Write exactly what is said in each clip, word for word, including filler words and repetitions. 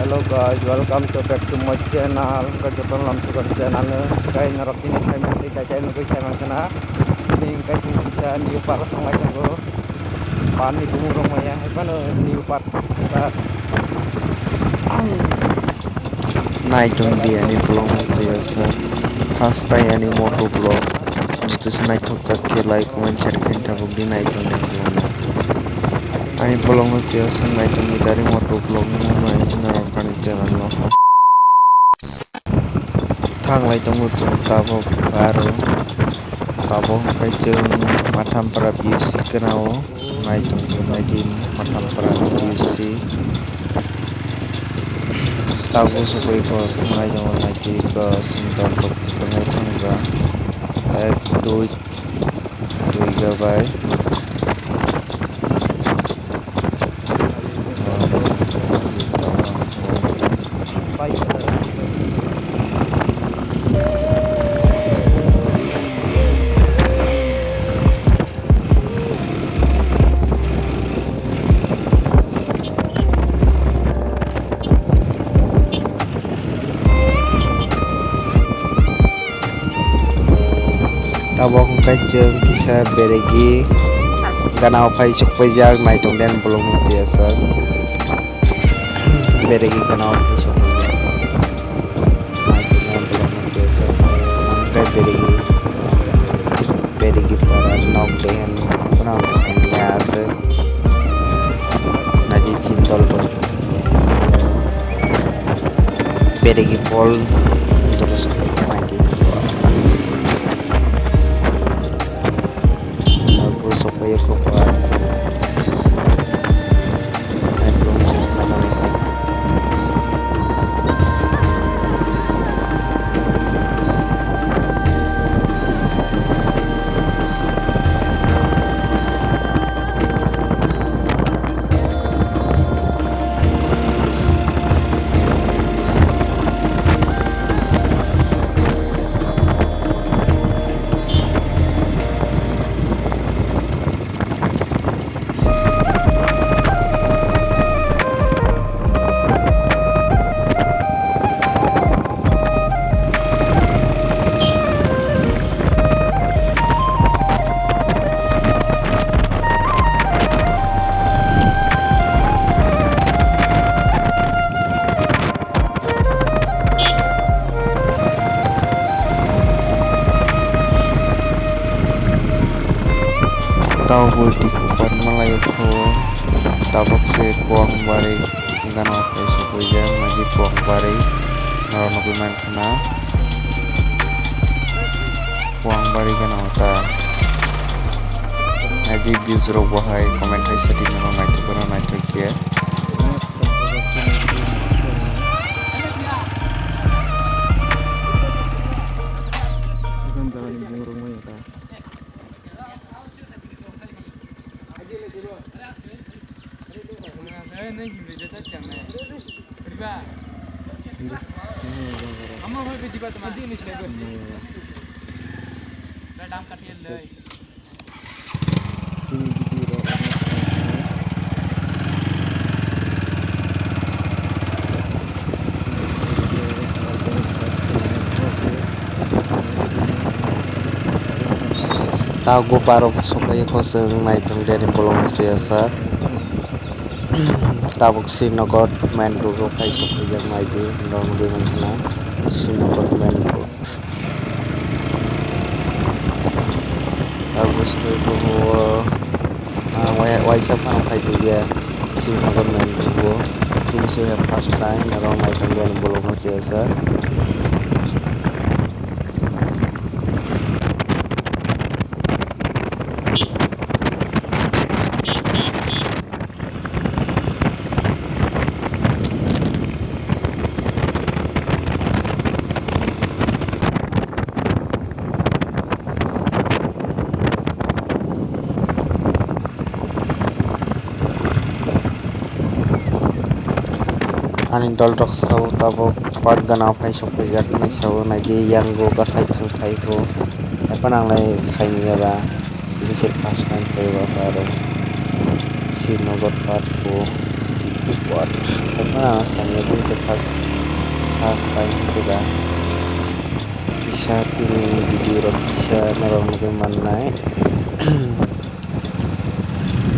Hello guys, welcome to back to my channel. Hwnkhe jotono lamsukar channel no. Hwnkhe norok tini phaimani tei kaitor nugwi saimankha na. Tini hwnkhe chwng kisa new park o thanglai tongo. Park ni bumung rok maya hai phano new park. Naitong di ani vlog no chaya sa. First time ani moto vlog. Joto se naithok jak khe like, comment, share khe tabuk di naitong di vlog no. Ani vlog no chaya sa naitong di dari moto vlog no nai norok ani channel no. Thanglai tongo chwng tabuk aro tabuk hwnkhe chwng Mathampara view si gwnao. Naitong di naidi Mathampara view si. Tabuk sokoi kok thanglai tongo naidi kok sindor kok swkango thangja ek dui. Duiga bai. Tabuk hwnkhe chwng kisa beregi gana o phai chukpaijak naitong den bolong nukjaya sak beregi gana o phai chukpaijak naitong den bolong nukjaya sak hwnkhe beregi beregi para nok dehen haphano ang saimanya aswk. Naidi chini dol rok beregi bol dorosok naidi. Abo sokpaiya kok bar. Tabuk bo twi kupar malaio kho, tabuk se Kuangbari gana phai sokwijak, naidi Kuangbari norok nugwi mankha na, Kuangbari gana ta, naidi views rok bo hai comment hai setting no naithok no naithok khe. Tabuk parok sokphaikhe chwng naitong deni bolong se asa. Tabuk Srinagar main road o phai sokphaijak naidi, norok nugwi mankha na Srinagar main road. Tabuk se bo, ah, wai-, waisa phano phaijakya Srinagar main road o. Tini se first time norok naitong deni bolong se asa. Ani dol rok sao tabuk park gana phai sokphaijak hinwi sao, naidi yango kasai thang phaikho, ephano ang nai saimanya ba. Tini se first time phaiba aro Srinagar park o. What? Haikhe ang sakni din se first, first time hwnkhe ba kisa tini video rok kisa norok nugwi mannai.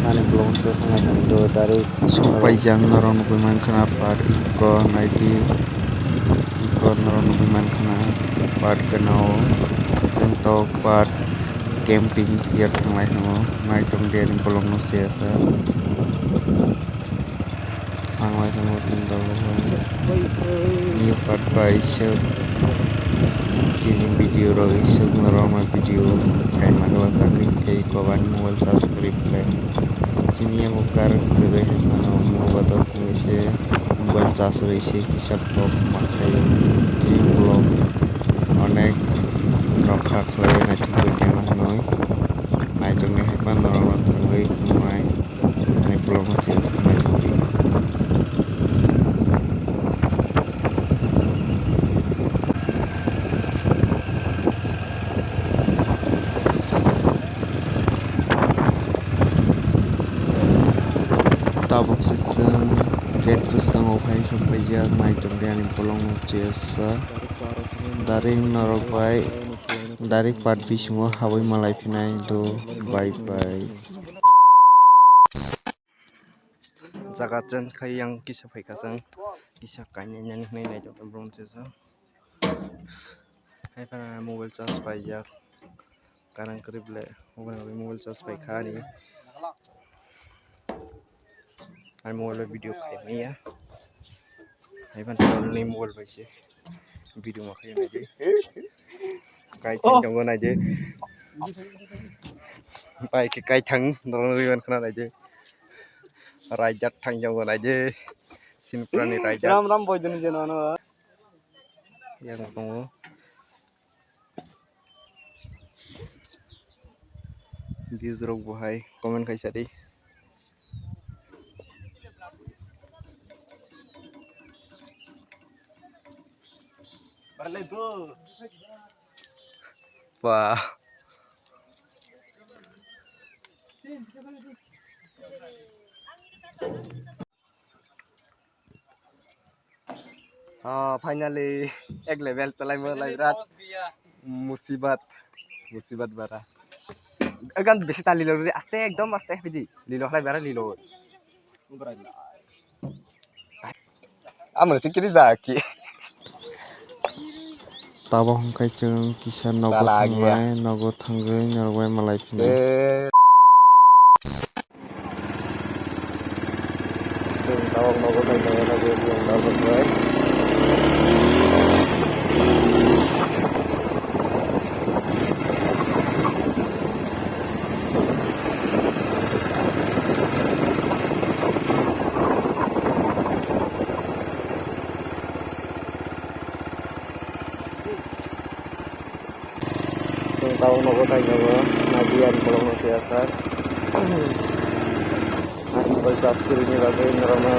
Ani vlog se sangai tong do dari. Sok paijak norok nugwi mankha na part ikko naidi, ikko norok nugwi mankha na part gana o. Chwng tok part camping tiya thanglai tongo, nai tong di ani vlog no se asa. Thanglai tongo tini dol rok bai. New part bai iswk tini video rok iswk norok no video khaima glak tangwi tei kobani mobile charge kwrwi khlai. Chini yango current kwrwi hai phano mobile rok wngwi se mobile charge rwi se kisa vlog ma khlaio. Tini vlog onek rokha khlai naithok jak ya hinwi naitok ni hai phano norok no thangwi tongnai. Ani vlog no se aswk nai tong di. Tabuk se chwng gate bwskango phai sokphaijak, nai tong di ani vlog no se aswk. Direct norok bai direct part bisingo habwi malai phinai do. Bye bye. Jaga change khai yang kisa phaikha chwng, kisa kainwi nani hinwi naijak borok se chwng. Hai phano mobile charge paijak, karang kwrwi ble, mobile charge paikha ani. Ani mobile o video khaimaya. Hai phano ni mobile bai se video ma khaimaya. Kaithang tongo naidi. Bai khe kaithang norok nugwi mankha naidi. Raijak thang tongo naidi. Sinpra ni raijak. Ram ram boy dunu jeno ano. Yang tongo. Views rok bo hai comment khaisa di. Wah. Ah, finally, ek level talaimo lai birat. Musibat, musibat bara. Egan bisi ta lilo re, aste, ekdom aste, bidi. Lilo khlai bara, lilo. Amo sikiri jaki. Tabok hwnkhe chwng kisa nogo thangnai, nogo thangwi norok bai malai phinai. Eh. Chwng tabok nogo thangnai, nogo thangnai. Chwng tabok nogo thangnai, nogo naidiya ni borok no se asar. Ang mobile charge kwrwini bagwi norokno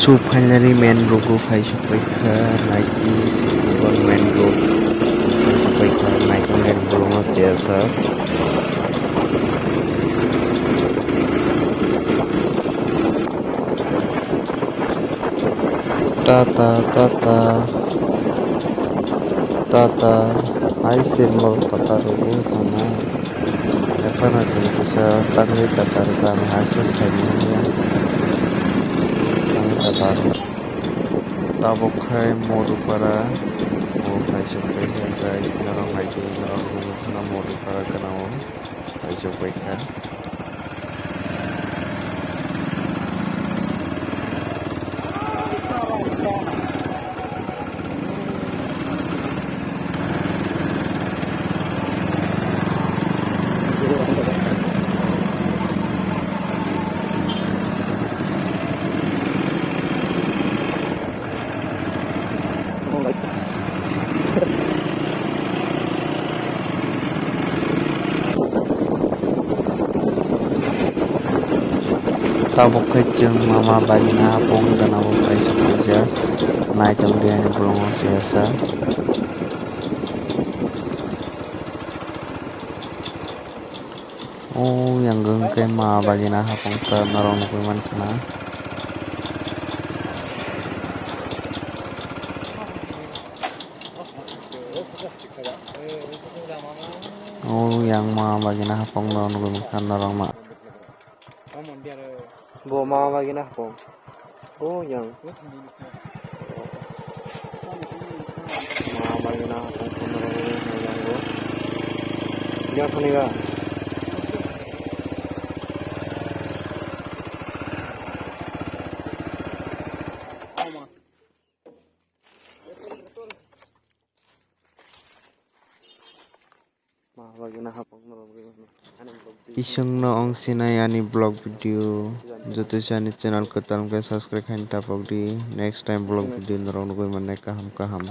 To finally main road o phai sokpai kha, naidi sini main road phai sokpai kha, naidi main road no chesa. Tata, tata, tata, hai symbol tata rwgwi tongmani. Ephano chwng kisa tangwi tata rwkha, ang hai se saimanya. Tangwi tata rw-, tabuk khai Modupara o phai sokpai kha, guys, norok naidi, norok nukha na Modupara gana o phai sokpai kha. Tabuk khe chwng mama bagina hapung gana o kaisa puja naitok de ani bolongo se asa. O yang wngkhe mama bagina hapung ta norok nugwi mankha na. O yang mama bagina hapung norok nugwi mankha norok ma. Bo mama bagina hapung. O yang. Mama bagina hapung kono rw yang bo. Yang khani ga. Isingno ong sinai ani vlog video, joto se ani channel kwtal wngkhe subscribe khaina tapok di. Next time vlog video norok nugwi mannai kaham kaham.